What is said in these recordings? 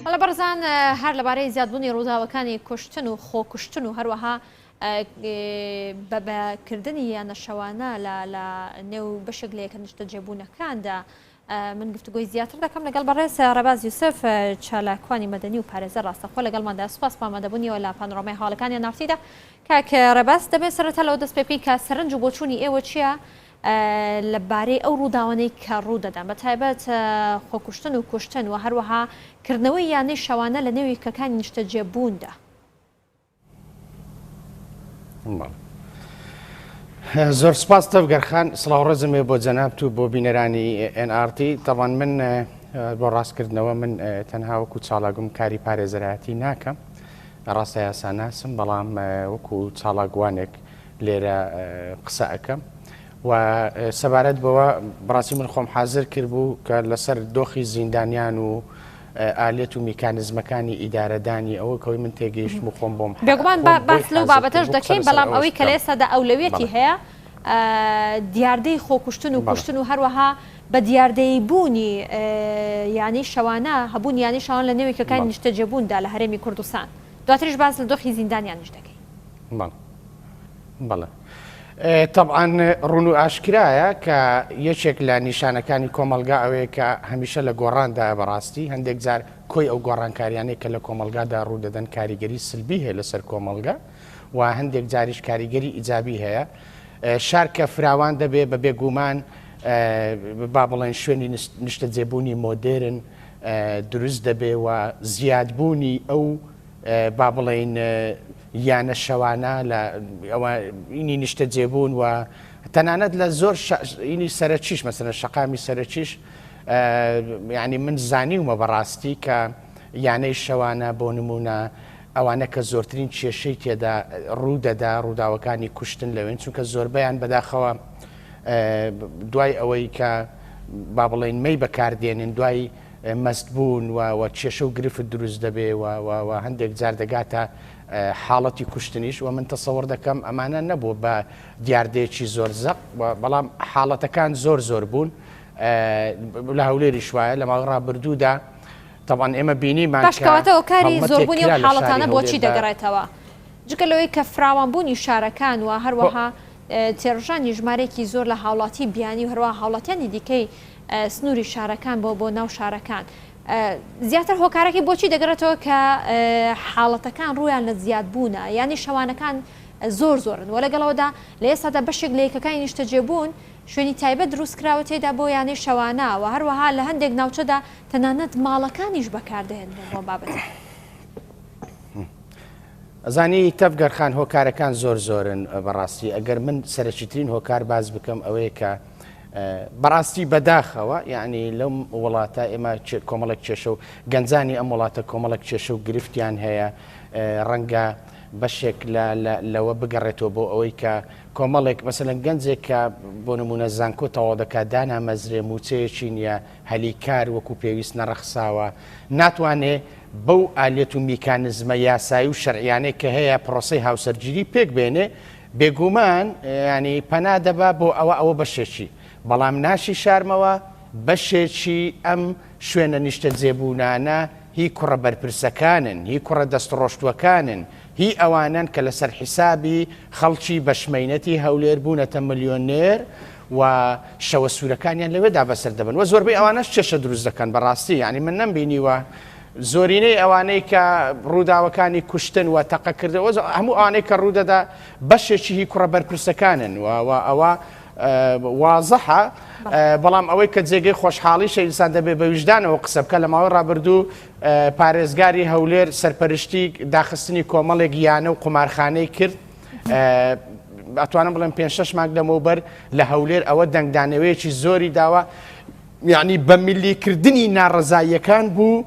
بەڵێ بەڕێزان هەر لەبارەی زیادبوونی ڕووداوەکانی کوشتن و خۆکوشتن و هەروەها بە بەکردنی یانە شەوانە لە لە نێو بەشێک لە یەکە نیشتەجێبوونەکاندا من گفتوگۆی زیاتر دەکەم لەگەڵ بەڕێز ڕێباز یوسف چالاکوانی مەدەنی و پارێزەر ڕاستەخۆ لەگەڵماندا سوپاس بۆ ئامادەبوونیەوە لە پانۆرامای هەواڵەکانی ناڕتیدا کاک ڕێباز دەبێت سەرەتا لەوە دەست پێ بکەین کە سەرنج و بۆچوونی ئێوە چییە لە بارەی ئەو ڕووداوانەی کە ڕوودەدەن بە تایبەت خۆکوشتن و کوشتن و هەروەها کردنەوەی یانەی شەوانە لە نێو یەکەکانی نیشتەجێبووندا. زۆر سپاس تەڤگەر خان، سڵاو ڕێزم هەیە بۆ جەنابت و بۆ بینەرانی NRT. تەبعەن من بۆ ڕاستکردنەوە من تەنها وەکو چالاکم کاری پارێزەرایەتی ناکەم، ڕاستە یاساناسم بەڵام وەکو چالاکوانێک لێرە قسە ئەکەم و سەبارەت بەوە بەڕاستی من خۆم حازر کردبوو کە لەسەر دۆخی زیندانیان و ئالیەت و میکانزمەکانی ئیدارەدانی ئەوە کەوەی من تێگەیشتم و خۆم بۆم بێگومان خۆم بۆی باس لەو حازر بابەتەش کردبوو قسە دەکەین لەسەر بەڵام ئەوەش ئەوەی کە لە بکەم. ئێستادا ئەولەویەتی بەڵێ. هەیە دیاردەی خۆکوشتن و بەڵێ. کوشتن و هەروەها بە دیاردەیی بوونی یانەی شەوانە هەبوونی یانەی شەوان لە نێو یەکەکانی بەڵێ. نیشتەجێبووندا لە هەرێمی کوردستان دواتریش باس لە دۆخی زیندانیانیش دەکەین. بەڵێ. بەڵێ. تەبعەن ڕوون و ئاشکرایە کە یەکێک لە نیشانەکانی کۆمەڵگا ئەوەیە کە هەمیشە لە گۆڕاندایە بەڕاستی هەندێک جار کۆی ئەو گۆڕانکاریانەی کە لە کۆمەڵگادا ڕوو دەدەن کاریگەری سلبی هەیە لەسەر کۆمەڵگە و هەندێک جاریش کاریگەری ئیجابی هەیە شار کە فراوان دەبێ بە بێگومان با بڵێن شوێنی نیشتەجێبوونی مۆدێرن دروست دەبێ و زیادبوونی ئەو با بڵێین یانە شەوانە لە ئەوە ئینی نیشتەجێبوون و تەنانەت لە زۆر ئینی سەرەکیش مەسەلەن شەقامی سەرەکیش یعنی من زانیومە بەڕاستی کە یانەی شەوانە بۆ نمونە ئەوانە کە زۆرترین کێشەی تێدا ڕوو دەدا ڕووداوەکانی کوشتن لەوێن چونکە زۆربەیان بەداخەوە دوای ئەوەی کە با بڵێن مەی بەکاردێنن دوای مەست بوون و و کێشە و گرفت دروست دەبێ و و و هەندێک جار دەگاتە حاڵەتی کوشتنیش و من تەسەوڕ دەکەم ئەمانە نەبوو بە دیاردەیەکی زۆر زەق بەڵام حاڵەتەکان زۆر زۆر بوون لە هەولێریش وایە لە ماوەی ڕابردوودا تەبعەن ئێمە بینیمان باش کە کەواتە هۆکاری هەڵمەتێک زۆربوونی ئەو کرا لە شاری حاڵەتانە بۆچی هەولێر بە دەگەڕێتەوە؟ جگە لەوەی کە فراوانبوونی شارەکان و هەروەها تێڕژانی ژمارەیەکی زۆر لە هاوڵاتی بیانی و هەروەها هاوڵاتیانی دیکەی سنووری شارەکان بۆ بۆ ناو شارەکان زیاتر هۆکارەکەی بۆچی دەگەڕێتەوە کە حاڵەتەکان ڕوویان لە زیادبوونە یانی شەوانەکان زۆر زۆرن و لەگەڵەوەدا لە ئێستادا بەشێک لە یەکەکانی نیشتەجێبوون شوێنی تایبەت دروست کراوە تێدا بۆ یانەی شەوانە و هەروەها لە هەندێک ناوچەدا تەنانەت ماڵەکانیش بەکاردەهێنرێن بۆ بابەتە. ئەزانی تەڤگەر خان هۆکارەکان زۆر زۆرن بەڕاستی ئەگەر من سەرەکیترین هۆکار باس بکەم ئەوەیە کە بەڕاستی بەداخەوە یعنی لەم وڵاتە ئێمە کۆمەڵێک کێشە و گەنجانی ئەم وڵاتە کۆمەڵێک کێشە و گرفتیان هەیە ڕەنگە بەشێک لەوە بگەڕێتەوە بۆ ئەوەی کە کۆمەڵێک مەسەلەن گەنجێک کە بۆ نمونە زانکۆ تەواو دەکات دانامەزرێ موچەیەکی نییە هەلی کار وەکو پێویست نەڕەخساوە ناتوانێ بەو ئالیەت و میکانزمە یاسایی و شەرعیانەی کە هەیە پرۆسەی هاوسەرگیری پێک بێنێ، بێگومان یانی پەنا دەبا بۆ ئەوە ئەوە بەشێکی، بەڵام ناشیشارمەوە بەشێکی ئەم شوێنە نیشتەجێبوونانە هی کوڕە بەرپرسەکانن، هی کوڕە دەستڕۆشتووەکانن، هی ئەوانەن کە لەسەر حیسابی خەڵکی بەشمەینەتی هەولێر بوونەتە ملیۆنێر و شەوە سوورەکانیان لەوێدا بەسەر دەبەن و زۆربەی ئەوانەش کێشە دروست دەکەن بەڕاستی یانی من نەمبینیوە زۆرینەی ئەوانەی کە ڕووداوەکانی کوشتن و تەقەکردن هەموو ئەوانەی کە ڕوودەدا بەشێکی هی کوڕە بەرپرسەکانن و ئەوە وازحە بەڵام ئەوەی کە جێگەی خۆشحاڵیشە ئینسان دەبێ بە ویژدانەوە قسە بکە لە ماوەی ڕابردوو پارێزگاری هەولێر سەرپەرشتی داخستنی کۆمەڵێک یانە و قومارخانەی کرد ئەتوانم بڵێم پێ شش مانگ لەمەوبەر لە هەولێر ئەوە دەنگدانەوەیەکی زۆری داوە یعنی بە میلیکردنی ناڕەزاییەکان بوو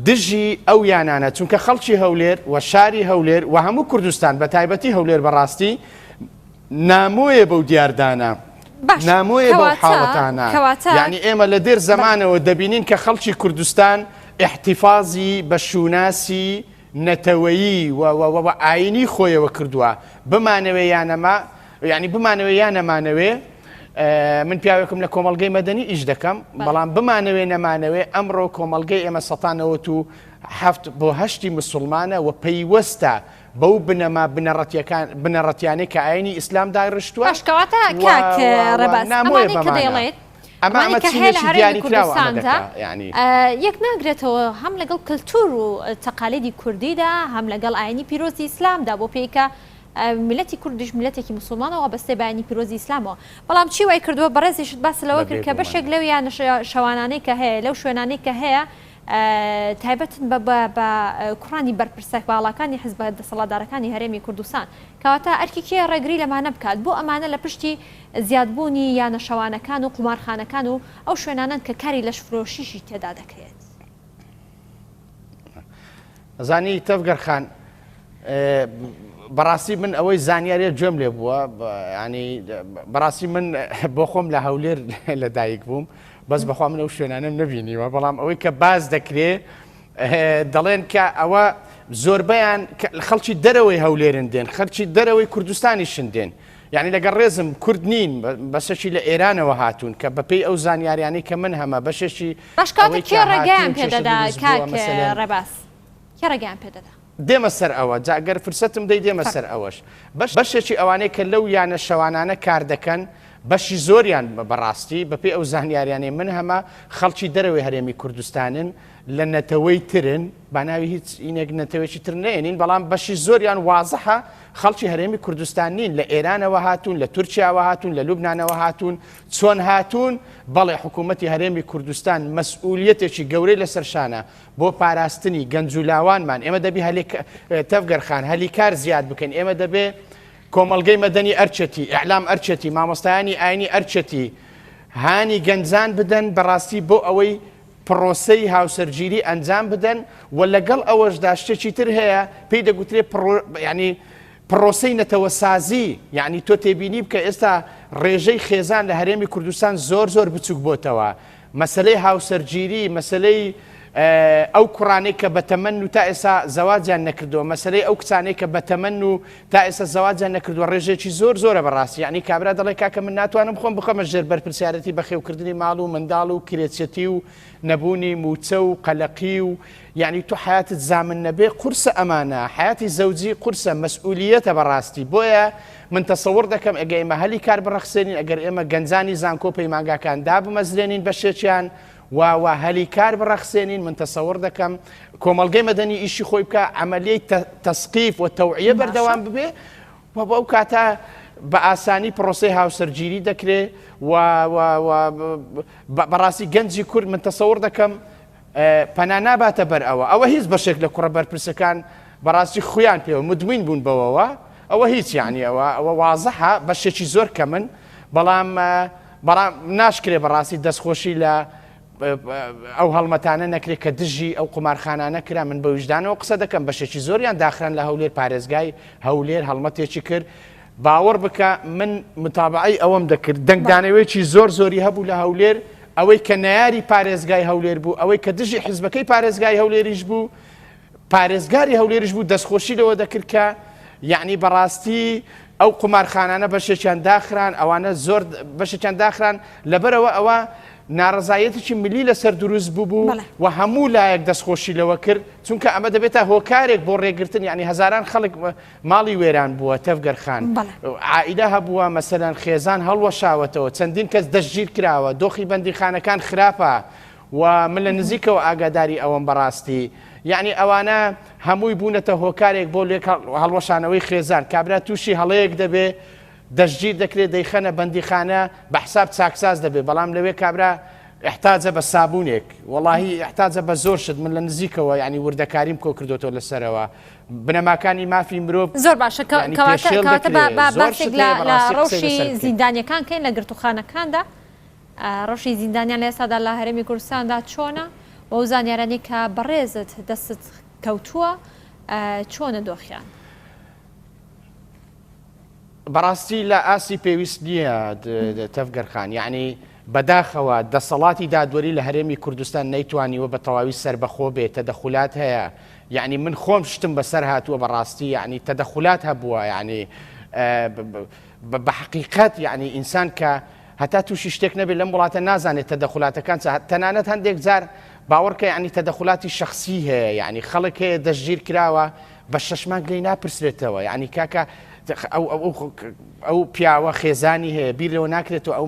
دژی ئەو یانانە چونکە خەڵکی هەولێر و شاری هەولێر و هەموو کوردستان بە تایبەتی هەولێر بەڕاستی نامۆیە بەو دیاردانە نامۆیە بەو حاڵەتانە یعنی ئێمە لە دێر زەمانەوە دەبینین کە خەڵکی کوردستان احتفاظی بە شوناسی نەتەوەیی و و ئاینی خۆیەوە کردووە بمانەوێ یا نەما یعنی بمانەوێ یا نەمانەوێ من پیاوێکم لە کۆمەڵگەی مەدەنی ئیش دەکەم بەڵام بمانەوێ نەمانەوێ ئەمڕۆ کۆمەڵگەی ئێمە سەتانەوەت و. هەفت بۆ هەشتی مسوڵمانە و پەیوەستە بەو بنەما بنەڕەتیەکان بنەڕەتیانەی کە ئاینی ئیسلام دایڕشتووە باش کەواتە و کاک و و ڕێباز نامۆیە ئەمانەی کە بەمانە دەیڵێیت ئەمە ئەمانەی ئەمە کە هەیە لە چینێکی هەرێمی دیاریکراوە ئەمە کوردستاندا دەکا یانی. یەک ناگرێتەوە هەم لەگەڵ کلتور و تەقالیدی کوردیدا هەم لەگەڵ ئاینی پیرۆزی ئیسلامدا بۆ پێی کە میللەتی کوردیش میللەتێکی موسڵمانە وابەستەی بە ئاینی پیرۆزی ئیسلامەوە بەڵام چی وای کردووە بەڕێزیشت باست لەوە بە کرد کە بێگومان. بەشێک لەو یانە شەوانانەی کە هەیە لەو شوێنانەی کە هەیە تایبەتن بە بە کوڕانی بەرپرسە باڵاکانی حزبە دەسەڵاتدارەکانی هەرێمی کوردستان. کەواتە ئەرکی کێیە ڕێگری لەمانە بکات؟ بۆ ئەمانە لە پشتی زیادبوونی یانە شەوانەکان و قومارخانەکان و ئەو شوێنانەن کە کاری لەشفرۆشیشی تێدا دەکرێت؟ ئەزانی تەڤگەر خان بەڕاستی من ئەوەی زانیاریە گوێم لێ بووە ینی بەڕاستی من بۆ خۆم لە هەولێر لە دایک بووم بەس بەخوا من ئەو شوێنانەم نەبینیوە بەڵام ئەوەی کە باز دەکرێ دەڵێن کە ئەوە زۆربەیان خەڵکی دەرەوەی هەولێرن دێن خەرکی دەرەوەی کوردستانیشن دێن یعنی لەگەڵ ڕێزم کورد نین بەسەکی لە ئێرانەوە هاتوون کە بەپێی ئەو زانیاریانەی کە من هەمە بەشێکی باش کاتە ئەوەی کێ کە ڕێگەیان هاتوون پێ کێشە دەدا دروست بووە کاک مەسەلەن ڕێباز کێ ڕێگەیان پێ دەدا؟ دێمە سەر ئەوە جا گەر فرسەتم دەی دێمە سەر ئەوەش بەشێکی ئەوانەی کە لەو یانە شەوانانە کار دەکەن بەشی زۆریان بەڕاستی بەپێی ئەو زانیاریانەی من هەمە خەڵکی دەرەوەی هەرێمی کوردستانن لە نەتەوەی ترن با ناوی هیچ ئینێک نەتەوێکی تر نەێنین بەڵام بەشی زۆریان وازحە خەڵکی هەرێمی کوردستان نین لە ئێرانەوە هاتوون لە تورکیاوە هاتوون لە لوبنانەوە هاتوون چۆن هاتوون بەڵێ حکوومەتی هەرێمی کوردستان مەسئولیەتێکی گەورەی لەسەر شانە بۆ پاراستنی گەنج و لاوانمان ئێمە دەبی هەلی تەڤگەر خان هەلی کار زیاد بکەین ئێمە دەبێ کۆمەڵگەی مەدەنی ئەرچەتی ئیعلام ئەرچەتی مامۆستایانی ئاینی ئەرچەتی هانی گەنجان بدەن بەڕاستی بۆ ئەوەی پرۆسەی هاوسەرگیری ئەنجام بدەن و لەگەڵ ئەوەشدا شتێکی تر هەیە پێی دەگوترێ پڕۆ ینی پرۆسەی نەتەوەسازی یعنی تۆ تێبینی بکە ئێستا ڕێژەی خێزان لە هەرێمی کوردستان زۆر زۆر بچوک بۆتەوە مەسەلەی هاوسەرگیری، مەسەلەی ئەو کوڕانەی کە بەتەمەن و تا ئێستا زەواجیان نەکردووە، مەسەلەی ئەو کچانەی کە بەتەمەن و تا ئێستا زەواجیان نەکردووە ڕێژەیەکی زۆر زۆرە بەڕاستی، یەعنی کابرا دەڵێ کاکە من ناتوانم خۆم بخەمە ژێر بەرپرسیارێتی بەخێوکردنی ماڵ و منداڵ و کرێچێتی و نەبوونی مووچە و قەلەقی و یەعنی تۆ حەیاتت زامن نەبێ قورسە ئەمانە حەیاتی زەوجی قورسە مەسئولیەتە بەڕاستی بۆیە من تەسەوڕ دەکەم ئەگە ئێمە هەلی کار بڕەخسێنین ئەگەر ئێمە گەنجانی زانکۆ پەیمانگاکان دابمەزرێنین بەشێکیان و و هەلی کار بڕەخسێنین من تەسەوڕ دەکەم کۆمەڵگەی مەدەنی ئیشی خۆی بکە عەمەلیەی تەسقیف و تەوعیە باشە بەردەوام ببێ و بەو کاتە بە ئاسانی پرۆسەی هاوسەرگیری دەکرێ و و و بەڕاستی گەنجی کورد من تەسەوڕ دەکەم پەنا ناباتە بەر ئەوە، ئەوە هیچ بەشێک لە کوڕە بەرپرسەکان بەڕاستی خویان پێوە مدمین بوون بەوەوە، ئەوە هیچ یانی ئەوە ئەوە وازحە بەشێکی زۆر کەمن، بەڵام بەڵام ناشکرێ بەڕاستی دەستخۆشی لە ئەو هەڵمەتانە نەکرێت کە دژی ئەو قومارخانانە کرا، من بە ویژدانەوە قسە دەکەم بەشێکی زۆریان داخران لە هەولێر، پارێزگای هەولێر هەڵمەتێکی کرد باوەڕ بکە من متابعەی ئەوەم دەکرد دەنگدانەوەیەکی زۆر زۆری هەبوو لە هەولێر ئەوەی کە نەیاری پارێزگای هەولێر بوو ئەوەی کە دژی حزبەکەی پارێزگای هەولێریش بوو پارێزگاری هەولێریش بوو دەستخۆشی لەوە دەکرد کە یعنی بەڕاستی ئەو قومارخانانە بەشێکیان داخران ئەوانە زۆر بەشێکیان داخران لەبەرەوە ئەوە ناڕزایەتێکی ملی لەسەر دروست بوو و هەموو لایەک دەستخۆشی لەوە کرد چونکە ئەمە دەبێتە هۆکارێک بۆ ڕێگرتن یعنی هەزاران خەڵک ماڵی وێران بووە تەڤگەر خان عائیلە هەبووە مەسەلەن خێزان هەڵوەشاوەتەوە چەندین کەس دەستگیر کراوە دۆخی بەندیخانەکان خراپە و من لە نزیکەوە ئاگاداری ئەوەم بەڕاستی یعنی ئەوانە هەمووی بوونەتە هۆکارێک بۆ لێک هەڵوەشانەوەی خێزان کابرا تووشی هەڵەیەک دەبێ دەستگیر دەکرێت دەیخەنە بەندیخانە بە حساب چاکساز دەبێت بەڵام لەوێ کابرا احتاجە بە سابونێک وەڵاهی احتاجە بە زۆر شت من لە نزیکەوە یعنی وردەکاریم کۆ کردوێتەوە لەسەرەوە بنەماکانی مافی مرۆڤ زۆر باشە کە یانی کەواتە پێشێل کەواتە با دەکرێ با زۆر باسێک شت لە هەیە لە بەڕاستی قسەی ڕەوشی لەسەر بکەین. زیندانیەکان کەین لە گرتووخانەکاندا ڕەوشی زیندانیان لە ئێستادا لە هەرێمی کوردستاندا چۆنە و ئەو زانیارانەی کە بەڕێزت دەستت کەوتووە چۆنە دۆخیان؟ بەڕاستی لە ئاستی پێویست نییە تەڤگەر خان یعنی بەداخەوە دەسەڵاتی دادوەری لە هەرێمی کوردستان نەیتوانیوە بە تەواوی سەربەخۆ بێ تەدەخولات هەیە یعنی من خۆم شتم بەسەر هاتووە بەڕاستی یعنی تەدەخولات هەبووە یعنی بە حقیقەت یعنی ئینسان کە هەتا تووشی شتێک نەبێت لەم وڵاتە نازانێت تەدەخولاتەکان تەنانەت هەندێک جار باوەڕکە یعنی تەدەخولاتی شخصی هەیە یعنی خەڵک هەیە دەستگیر کراوە بە شەش مانگ لێی ناپرسرێتەوە یعنی کاکە ئەو پیاوە خێزانی هەیە بیر لەوە ناکرێتەوە ئەو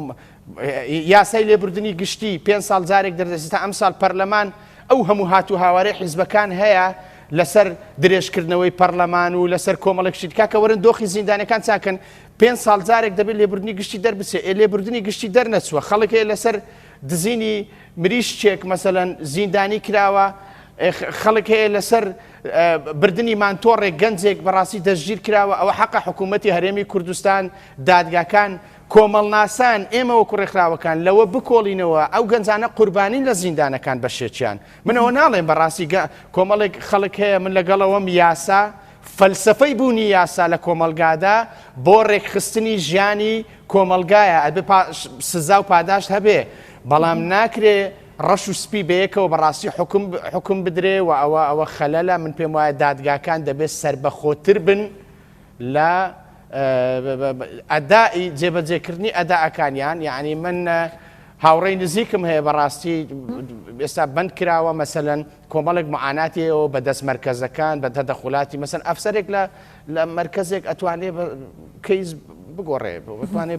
یاسای لێبوردنی گشتی پێ ساڵ جارێک دەردەچێت تا ئەمساڵ پەرلەمان ئەو هەموو هات و هاوارەی حیزبەکان هەیە لەسەر درێژکردنەوەی پەرلەمان و لەسەر کۆمەڵێک شت کاکە وەرن دۆخی زیندانەکان چاکەن پێ ساڵ جارێک دەبێت لێبوردنی گشتی دەربچێ ئێ لێبوردنی گشتی دەرنەچووە خەڵک هەیە لەسەر دزینی مریشکێک مەسەلەن زیندانی کراوە خەڵک هەیە لەسەر بردنی مانتۆڕێک گەنجێک بەڕاستی دەستگیر کراوە ئەوە حەقە حکوومەتی هەرێمی کوردستان دادگاکان کۆمەڵناسان ئێمە وەکو ڕێکخراوەکان لەوە بکۆڵینەوە ئەو گەنجانە قوربانین لە زیندانەکان بەشێکیان من ئەوە ناڵێم بەڕاستی کۆمەڵێک خەڵک هەیە من لەگەڵەوەم یاسا فەلسەفەی بوونی یاسا لە کۆمەڵگادا بۆ ڕێکخستنی ژیانی کۆمەڵگایە ئەبێ سزا و پاداشت هەبێ بەڵام ناکرێ ڕەش و سپی بەیەکەوە بەڕاستی حکم حکم بدرێ و ئەوە ئەوە خەلەلە من پێم وایە دادگاکان دەبێت سربەخۆتر بن لە ئەدائی جێبەجێکردنی ئەداەکانیان یعنی من هاوڕێی نزیکم هەیە بەڕاستی ئێستا بند کراوە مەسەەن کۆمەڵێک معاناتی هەیەوە بە دەست مەرکەزەکان بە تەدەخولاتی مەسەن ئەفسەرێک لە لە مەرکەزێک ئەتوانێ کەیس بگۆڕێ بتوانێ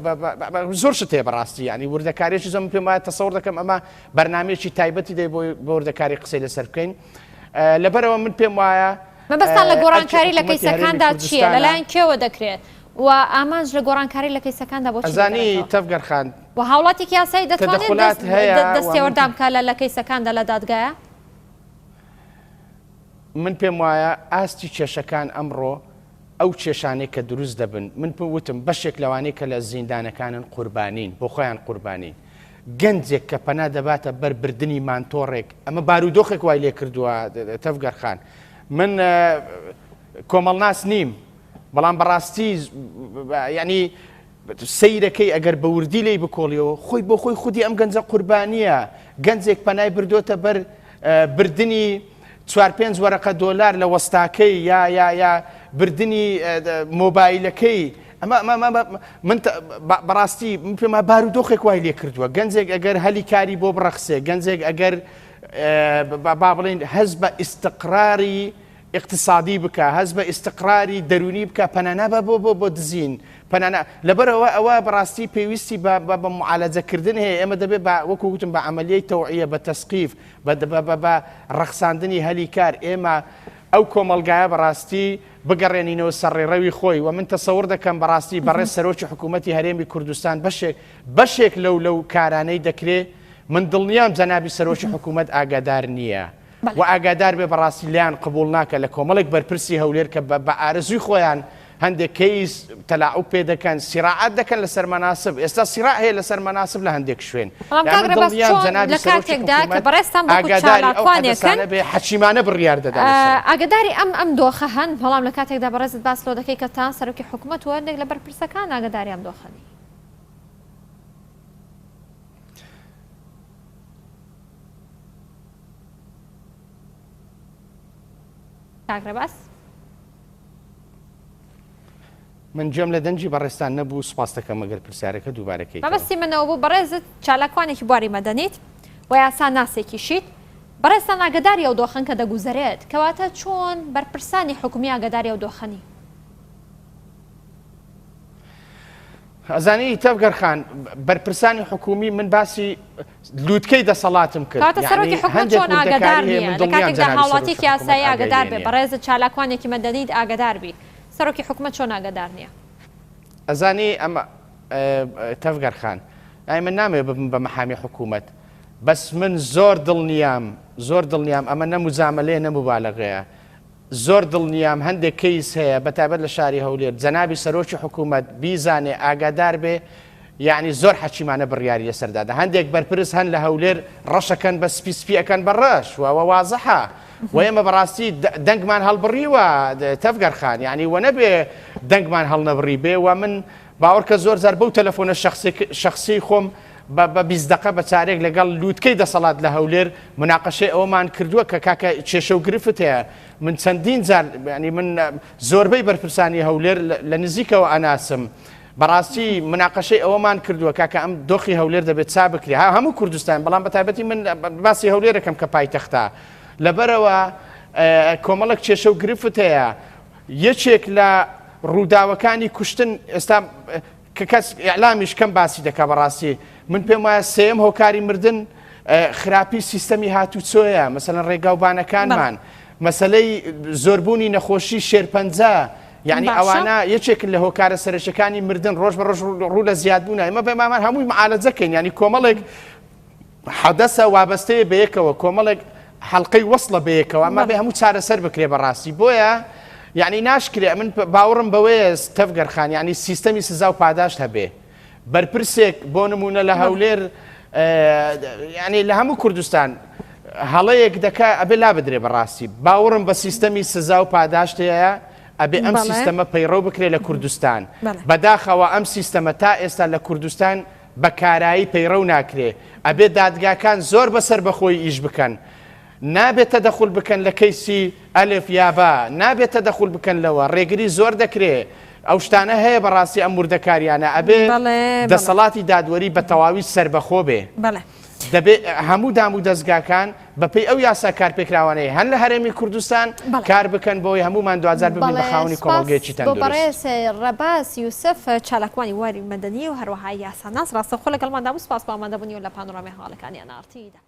زۆر شت هەیە بەڕاستی ینی وردەکارێکی زۆر من پێم وایە تەسەور دەکەم ئەمە بەرنمەیەکی تایبەتی دەی بۆ بۆ وردەکاری قسەی لەسەر بکەین لەبەرەوە من پێم وایە مەبەستان لە گۆڕانکاری لە کەیسەکاندا چییە لەلایەن کێوە دەکرێت و ئامانج لە گۆڕانکاری لە کەیسەکاندا بۆ ئەزانی تەڤگەر خان و هاوڵاتێکی یاسایی دەتوانێت دەستێوەردان بکات لە کەیسەکاندا لە دادگایە؟ من پێم وایە ئاستی کێشەکان ئەمڕۆ ئەو کێشانەی کە دروست دەبن من وتم بەشێک لەوانەی کە لە زیندانەکانن قوربانین بۆ خۆیان قوربانین گەنجێک کە پەنا دەباتە بەر بردننی مانتۆڕێک ئەمە بارودۆخێک وای لێ کردووە تەڤگەرخان من کۆمەڵناس نیم بەڵام بەڕاستی یعنی سەیرەکەی ئەگەر بە وردی لێی بکۆڵیەوە خۆی بۆ خۆی خودی ئەم گەنجە قوربانیە گەنجێک پەنای بردۆتە بەر بردنی چوار پێنج وەرەقە دۆلار لە وەستاکەی یا یا یا بردنی مۆبایلەکەی ئەمە ئەمە من بەڕاستی من پێما بارودۆخێک وای لێ کردووە گەنجێک ئەگەر هەلی کاری بۆ بڕەخسێ گەنجێک ئەگەر با بڵێین هەست بە ئیستقراری ئیقتسادی بکا، هەست بە ئیستقراری دەروونی بکا، پەنا نابا بۆ بۆ بۆ دزین، پەنا نا، لەبەرئەوە ئەوە بەڕاستی پێویستی بە بە بە موعالەجە کردن هەیە، ئێمە دەبێ بە وەکوو وتم بە عەمەلیەی تەوعیە، بە تەسقیف، بە بە بە بە ڕەخساندنی هەلی کار ئێمە ئەو کۆمەڵگایە بەڕاستی بگەڕێنینەوە سەر ڕێڕەوی خۆی و من تەسەور دەکەم بەڕاستی بەڕێز سەرۆکی حکوومەتی هەرێمی کوردستان بەشێک بەشێک لەو لەو کارانەی دەکرێ من دڵنیام جەنابی سەرۆکی حکوومەت ئاگادار نییە. و ئاگادار بێ بەڕاستی لێیان قبوڵ ناکە لە کۆمەڵێک بەرپرسی هەولێر کە بە ئارەزووی خۆیان هەندێک کەیس تەلاعوب پێ دەکەن سیراعات دەکەن لەسەر مەناسب ئێستا سیراع هەیە لەسەر مەناسب لە هەندێک شوێن بەڵام کاک ڕێباز چۆن لە کاتێکدا کە بەڕێزتان وەکو چالاکوانێکن حەکیمانە بڕیار دەدەن ئاگاداری ئەم ئەم دۆخە هەن بەڵام لە کاتێکدا بەڕێزت باس لەوە دەکەی کە تا سەرۆکی حکومەت و هەندێک لە بەرپرسەکان ئاگاداری ئەم دۆخە نین. کاک ڕێباز. من گوێم لە دەنگی بەڕێزتان نەبوو سوپاست دەکەم ئەگەر پرسیارەکە دووبارە کەیتەوە. مەبەستی من ئەوە بوو بەڕێزت چالاکوانێکی بواری مەدەنیت و یاسا ناسێکیشیت بەڕێزتان ئاگەداری ئەو دۆخەن کە دەگوزەرێت کەواتە چۆن بەرپرسانی حکومی ئاگەداری ئەو دۆخە نین؟ ئەزانی تەڤگەر خان بەرپرسانی حکومی من باسی لوتکەی دەسەڵاتم کرد کاتە سەرۆکی حکومەت چۆن ئاگادار نییە لە کاتێکدا هاوڵاتیەکی یاسایی ئاگادار بێ بەڕێزت چالاکوانێکی مەدەنیت ئاگادار بی سەرۆکی حکومەت چۆن ئاگادار نییە؟ ئەزانی ئەمە تەڤگەر خان ئای من نامەوێ ببم بە مەحامی حکوومەت بەس من زۆر دڵنیام زۆر دڵنیام ئەمە نە مجامەلەیە نە مبالغەیە زۆر دڵنیام هەندێک کەیس هەیە بەتایبەت لە شاری هەولێر جەنابی سەرۆکی حکوومەت بیزانێ ئاگادار بێ یەعنی زۆر حەکیمانە بڕیاری لەسەر دادا هەندێک بەرپرس هەن لە هەولێر ڕەشەکەن بە سپی سپی ئەکەن بە ڕەش وە وازحە وە ئێمە بەڕاستی دەنگمان هەڵبڕیوە تەڤگەر خان یعنی وە نەبێ دەنگمان هەڵنەبڕی بێ وە من باوەڕکە زۆر جار بەو تەلەفۆنە شخصی خۆم بە 20 دقە بە چارێک لەگەڵ لووتکەی دەسەڵات لە هەولێر مناقەشەی ئەوەمان کردووە کە کاکە کێشە و گرفت هەیە من چەندین جار ینی من زۆربەی بەرپرسانی هەولێر لە نزیکەوە ئەناسم. بەڕاستی مناقەشەی ئەوەمان کردووە کاکە ئەم دۆخی هەولێر دەبێت چا بکرێ ها هەموو کوردستان بەڵام بە تایبەتی من باسی هەولێرەکەم کە پایتەختە لەبەرەوە کۆمەڵک کێشە و گرفت هەیە یەکێک لە ڕووداوەکانی کوشتن ئێستا کە کەس ئیعلامیش کەم باسی دەکا بەڕاستی من پێم وایە سێیەم هۆکاری مردن خراپی سیستەمی هاتوچۆیە مەسەلەن ڕێگاوبانەکانمان مەسەلەی زۆربوونی نەخۆشی شێرپەنجە یعنی ئەوانە یەکێکن لە هۆکارە سەرەکیەکانی مردن ڕۆژ بە ڕۆژ ڕوو لە زیادبوونە ئێمە بەمامان هەمووی معالەجەکەین ینی کۆمەڵێک حەدەسە وابەستەیە بەیەکەوە کۆمەڵێک حەڵقەی وەسڵە بەیەکەوە ئەمە بێ هەموو چارەسەر بکرێ بەڕاستی بۆیە یعنی ناشکرێ من باوەڕم بەوەیە تەڤگەرخان یعنی سیستەمی سزا و پاداشت هەبێ بەرپرسێک بۆ نمونە لە هەولێر یعنی لە هەموو کوردستان هەڵەیەک دەکا ئەبێ لا بدرێ بەڕاستی باوەڕم بە سیستەمی سزا و پاداشت هەیە ئەبێ ئەم سیستەمە پەیڕەو بکرێ لە کوردستان بەداخەوە ئەم سیستەمە تا ئێستا لە کوردستان بە کارایی پەیڕەو ناکرێ، ئەبێ دادگاکان زۆر بە سەربەخۆیی ئیش بکەن، نابێ تەدەخول بکەن لە کەیسی ئەلف یا با، نابێ تەدەخول بکەن لەوە، ڕێگری زۆر دەکرێ، ئەو شتانە هەیە بەڕاستی ئەم وردەکاریانە، ئەبێ دەسەڵاتی دادوەری بە تەواوی سەربەخۆ بێ. دەبێ هەموو دام و دەزگاکان بەپێی ئەو یاسا کارپێکراوانەی هەن لە هەرێمی کوردستان کار بکەن بۆی هەموومان دواجار ببین بە خاوەنی کۆمەڵگەیەکی تەندروست. بۆ بەڕێز ڕەباز یوسف چالاکوانی واری مەدەنی و هەروەها یاساناس ڕاستەوخۆ لەگەڵماندا بوو، سوپاس بۆ ئامادەبوونی و لە پانۆرامای هەواڵەکانی ئەن ئاڕ تی دا.